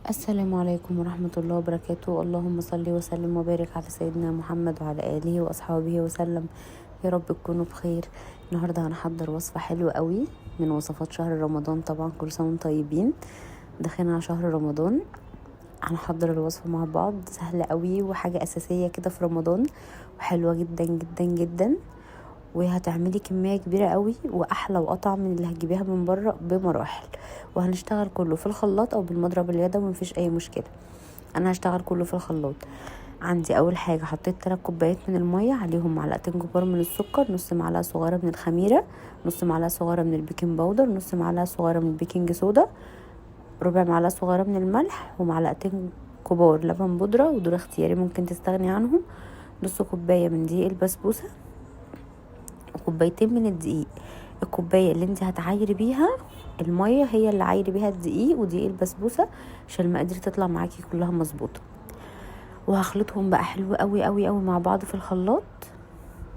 السلام عليكم ورحمة الله وبركاته. اللهم صل وسلم وبارك على سيدنا محمد وعلى آله وأصحابه وسلم. يا رب تكونوا بخير. النهاردة هنحضر وصفة حلوة قوي من وصفات شهر رمضان. طبعا كل سنة وانتم طيبين، داخلين على شهر رمضان. هنحضر الوصفة مع بعض، سهلة قوي وحاجة أساسية كده في رمضان، وحلوة جدا جدا جدا، وهتعملي كمية كبيرة قوي وأحلى وأطعم من اللي هتجيبيها من بره بمراحل. وهنشتغل كله في الخلاط أو بالمضرب اليدوي، ومفيش أي مشكلة. أنا هشتغل كله في الخلاط. عندي أول حاجة حطيت 3 كوبايات من المية، عليهم معلقتين كبار من السكر، نص معلقة صغيرة من الخميرة، نص معلقة صغيرة من ال baking powder، نص معلقة صغيرة من ال baking soda، ربع معلقة صغيرة من الملح، ومعلقتين كبار لبن بودرة، ودول اختياري ممكن تستغني عنهم، نص كوباية من دقيق البسبوسة، وكوبايتين من الدقيق. الكوباية اللي انت هتعايري بيها المية هي اللي عايري بيها الدقيق ودقيق البسبوسة عشان المقادير تطلع معاكي كلها مظبوطة. وهخلطهم بقى حلو قوي قوي قوي مع بعض في الخلاط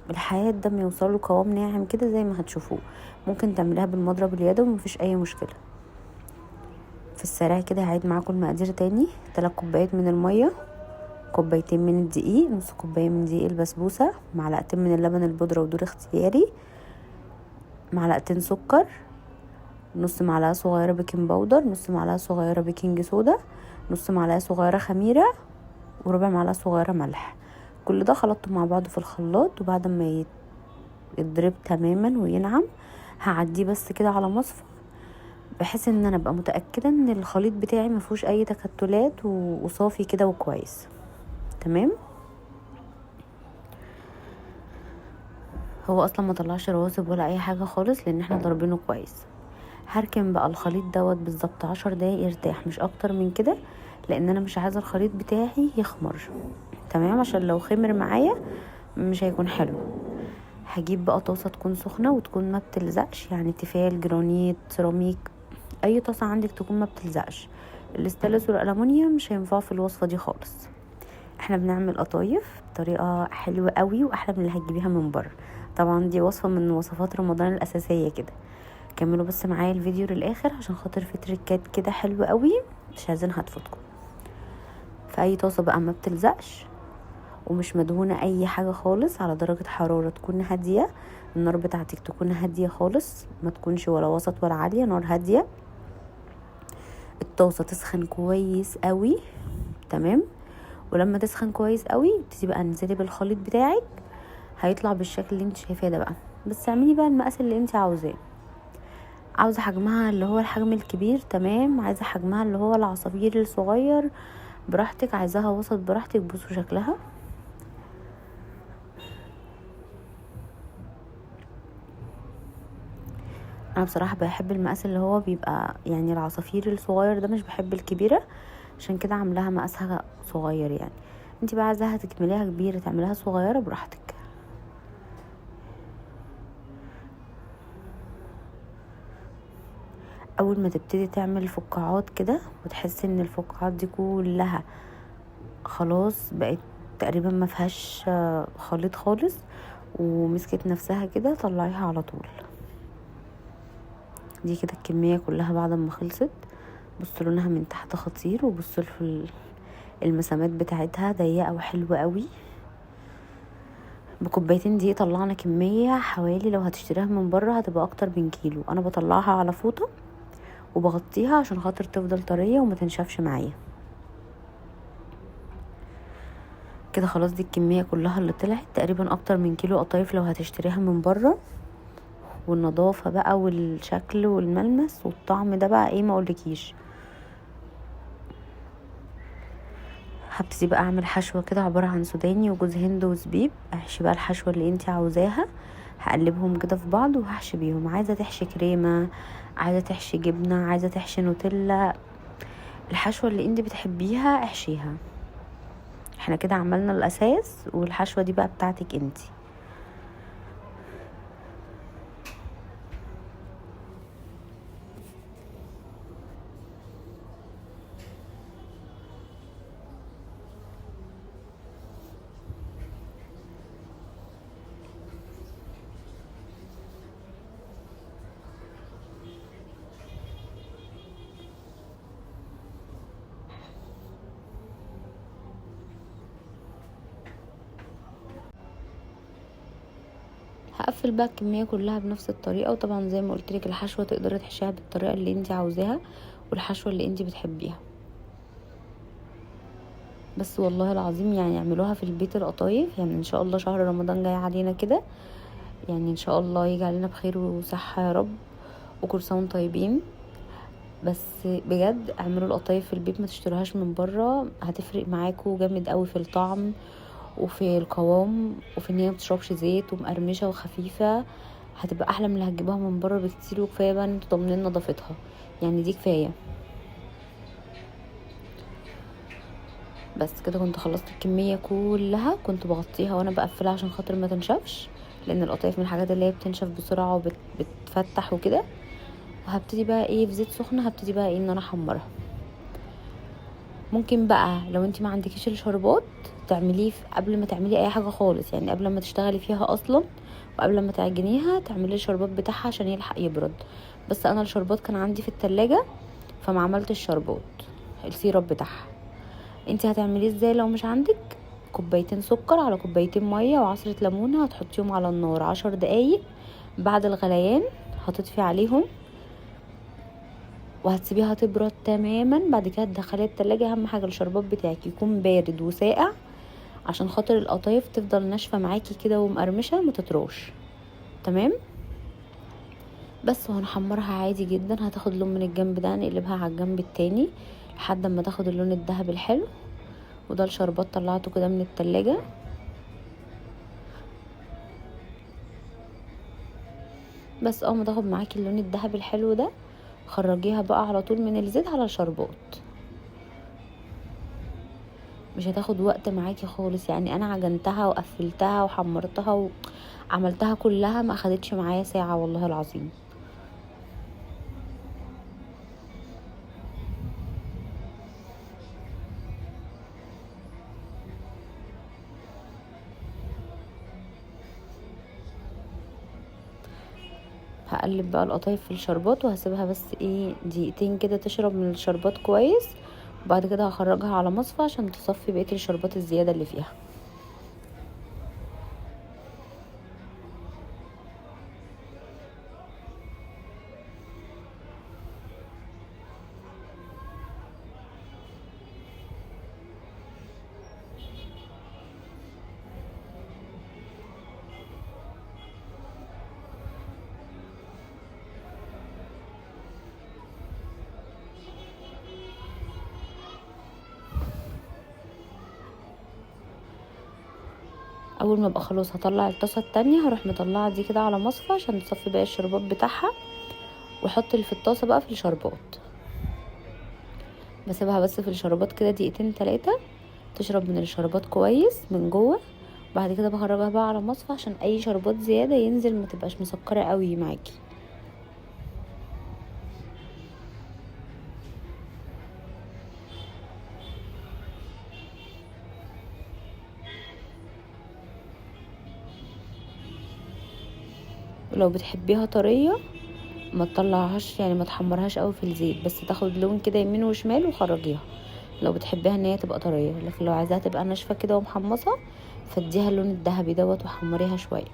لحد ما يوصلوا قوام ناعم كده زي ما هتشوفوه. ممكن تعمليها بالمضرب اليدوي ومفيش اي مشكلة. في السريع كده هعيد معاكم المقادير تاني. 3 كوبايات من المية، كوبايتين من الدقيق، نص كوباية من دقيق البسبوسة، معلقتين من اللبن البودرة ودول اختياري، معلقتين سكر، نص معلقة صغيرة baking powder، نص معلقة صغيرة baking soda، نص معلقة صغيرة خميرة، وربع معلقة صغيرة ملح. كل ده خلطته مع بعض في الخلاط، وبعد ما يتضرب تماما وينعم هعديه بس كده على مصفى، بحيث ان انا ابقى متأكدة ان الخليط بتاعي ما فيهوش اي تكتلات وصافي كده وكويس. تمام. هو اصلا ما طلعش رواسب ولا اي حاجة خالص لان احنا ضاربينه كويس. هركن بقى الخليط دوت بالظبط 10 دقايق يرتاح، مش اكتر من كده، لان انا مش عايزه الخليط بتاعي يخمر. تمام، عشان لو خمر معايا مش هيكون حلو. هجيب بقى طاسه تكون سخنة وتكون ما بتلزقش، يعني تيفال، جرانيت، سيراميك، اي طاسه عندك تكون ما بتلزقش. الاستانلس والالومنيوم مش هينفعوا في الوصفة دي خالص. احنا بنعمل قطايف بطريقة حلوة قوي واحلى من اللي هتجيبيها من بره. طبعا دي وصفه من وصفات رمضان الاساسية كده. كملوا بس معايا الفيديو للاخر عشان خاطر في تريكات كده حلوة قوي مش عايزينها تفوتكم. في اي طاسه بقى ما بتلزقش ومش مدهونه اي حاجة خالص، على درجه حرارة تكون هادية، النار بتاعتك تكون هادية خالص، ما تكونش ولا وسط ولا عالية، نار هادية. الطاسه تسخن كويس قوي. تمام. ولما تسخن كويس قوي ابتدي بقى انزلي بالخليط بتاعك، هيطلع بالشكل اللي انت شايفاه ده بقى. بس اعملي بقى المقاس اللي انت عاوزاه. عاوزه حجمها اللي هو الحجم الكبير، تمام. عايزه حجمها اللي هو العصافير الصغير، براحتك. عايزاها وسط، براحتك. بصوا شكلها. انا بصراحة بحب المقاس اللي هو بيبقى يعني العصافير الصغير ده، مش بحب الكبيرة، عشان كده عاملاها مقاسها صغير. يعني انت بقى عايزاها تكمليها كبيرة تعمليها صغيرة براحتك. اول ما تبتدي تعمل فقاعات كده وتحسي ان الفقاعات دي كلها خلاص بقت تقريبا ما فيهاش خليط خالص ومسكت نفسها كده، طلعيها على طول. دي كده الكمية كلها بعد ما خلصت. بصوا لونها من تحت خطير، وبصوا في المسامات بتاعتها ضيقه وحلوه قوي. بكوبايتين دي طلعنا كمية حوالي، لو هتشتريها من بره هتبقى اكتر من كيلو. انا بطلعها على فوطه وبغطيها عشان خاطر تفضل طرية وما تنشفش معايا كده. خلاص دي الكمية كلها اللي طلعت تقريبا اكتر من كيلو قطايف لو هتشتريها من بره. والنظافة بقى والشكل والملمس والطعم ده بقى ايه ما اقولكيش. هبتدي بقى اعمل حشوه كده عبارة عن سوداني وجوز هند وزبيب. احشي بقى الحشوه اللي انتي عاوزاها، هقلبهم كده في بعض وهحشي بيهم. عايزه تحشي كريمة، عايزه تحشي جبنه، عايزه تحشي نوتيلا، الحشوه اللي انتي بتحبيها احشيها. احنا كده عملنا الاساس، والحشوه دي بقى بتاعتك انتي. هقفل بقى الكمية كلها بنفس الطريقة. وطبعا زي ما قلت لك الحشوه تقدري تحشيها بالطريقة اللي انت عاوزاها والحشوه اللي انت بتحبيها. بس والله العظيم يعني اعملوها في البيت القطايف، يعني ان شاء الله شهر رمضان جاي علينا كده، يعني ان شاء الله يجي علينا بخير وصحة يا رب، وكل سنة وانتم طيبين. بس بجد اعملوا القطايف في البيت، ما تشتروهاش من بره، هتفرق معاكم جامد قوي في الطعم وفي القوام، وفي ان هي ما بتشربش زيت ومقرمشه وخفيفة، هتبقى احلى من اللي هتجيبوها من بره بكتير. وكفاية بقى ان انتوا ضامنين نظافتها، يعني دي كفاية. بس كده كنت خلصت الكمية كلها، كنت بغطيها وانا بقفلها عشان خاطر ما تنشفش، لان القطايف من الحاجات اللي هي بتنشف بسرعة وبتفتح وكده. وهبتدي بقى ايه في زيت سخنة، هبتدي بقى ايه ان انا احمرها. ممكن بقى لو انت ما عندكيش الشربات تعمليه قبل ما تعملي اي حاجة خالص، يعني قبل ما تشتغلي فيها اصلا وقبل ما تعجنيها تعملي الشربات بتاعها عشان يلحق يبرد. بس انا الشربات كان عندي في التلاجة فما عملتش الشربات، السيرب بتاعها. انت هتعمليه ازاي لو مش عندك؟ كوبايتين سكر على كوبايتين مية وعصره ليمونه، هتحطيهم على النار 10 دقايق. بعد الغليان هتطفي عليهم وهتسيبيها تبرد تماما. بعد كده تدخليها التلاجة. اهم حاجة الشربات بتاعك يكون بارد وساقع عشان خاطر القطايف تفضل ناشفة معاكي كده ومقرمشه ما تطرش. تمام. بس وهنحمرها عادي جدا، هتاخد لون من الجنب ده نقلبها على الجنب التاني لحد ما تاخد اللون الذهبي الحلو. وده الشربات طلعته كده من التلاجة. بس اول ما تاخد معاكي اللون الذهبي الحلو ده خرجيها بقى على طول من الزيت على الشربات، مش هتاخد وقت معاكي خالص. يعني انا عجنتها وقفلتها وحمرتها وعملتها كلها ما اخدتش معايا ساعة والله العظيم. هقلب بقى القطايف في الشربات وهسيبها بس ايه دقيقتين كده تشرب من الشربات كويس، وبعد كده هخرجها على مصفى عشان تصفي بقية الشربات الزيادة اللي فيها. اول ما ابقى خلاص هطلع الطاسه التانية هروح مطلعه دي كده على مصفى عشان تصفي باقي الشربات بتاعها، واحط اللي في الطاسه بقى في الشربات. بسيبها بس في الشربات كده دقيقتين 3 تشرب من الشربات كويس من جوه، بعد كده بخرجها بقى على مصفى عشان اي شربات زيادة ينزل ما تبقاش مسكره قوي معاكي. ولو بتحبيها طرية ما تطلعهاش، يعني ما تحمرهاش قوي في الزيت، بس تاخد لون كده يمين وشمال وخرجيها لو بتحبيها ان هي تبقى طرية. لكن لو عايزاها تبقى ناشفة كده ومحمصه فاديها اللون الذهبي دوت وحمريها شوية.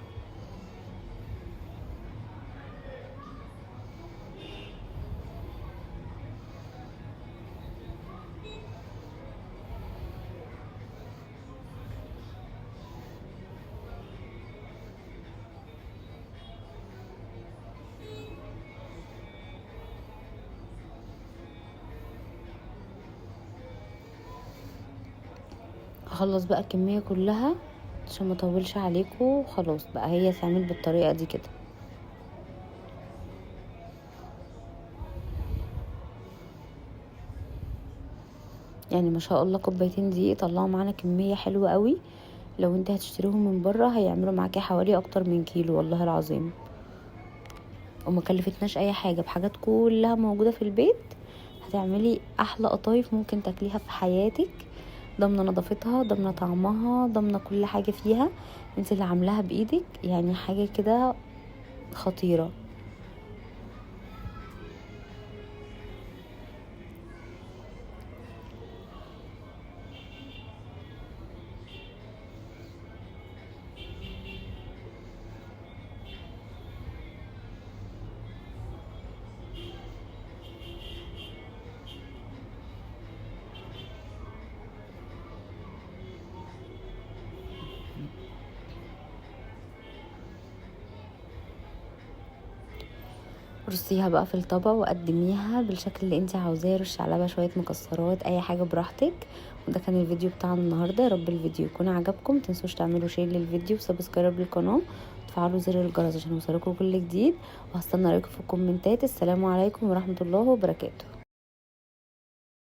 هخلص بقى الكمية كلها عشان ما اطولش عليكم، وخلاص بقى هي تعمل بالطريقة دي كده. يعني ما شاء الله كوبايتين دقيق طلعوا معانا كمية حلوة قوي. لو انت هتشتريهم من بره هيعملوا معاكي حوالي اكتر من كيلو والله العظيم، وما كلفتناش اي حاجة، بحاجات كلها موجودة في البيت. هتعملي احلى قطايف ممكن تاكليها في حياتك، ضامنه نظافتها، ضامنه طعمها، ضامنه كل حاجة فيها، انت اللي عاملاها بايدك، يعني حاجة كده خطيرة. رصيها بقى في الطبق وقدميها بالشكل اللي انت عاوزاه، رشي عليها بقى شوية مكسرات، اي حاجة براحتك. وده كان الفيديو بتاعنا النهارده، يا رب الفيديو يكون عجبكم. متنسوش تعملوا share للفيديو و subscribe للقناة وتفعلوا زر الجرس عشان يوصلكم كل جديد، وهستنى رايكم في الكومنتات. السلام عليكم ورحمة الله وبركاته.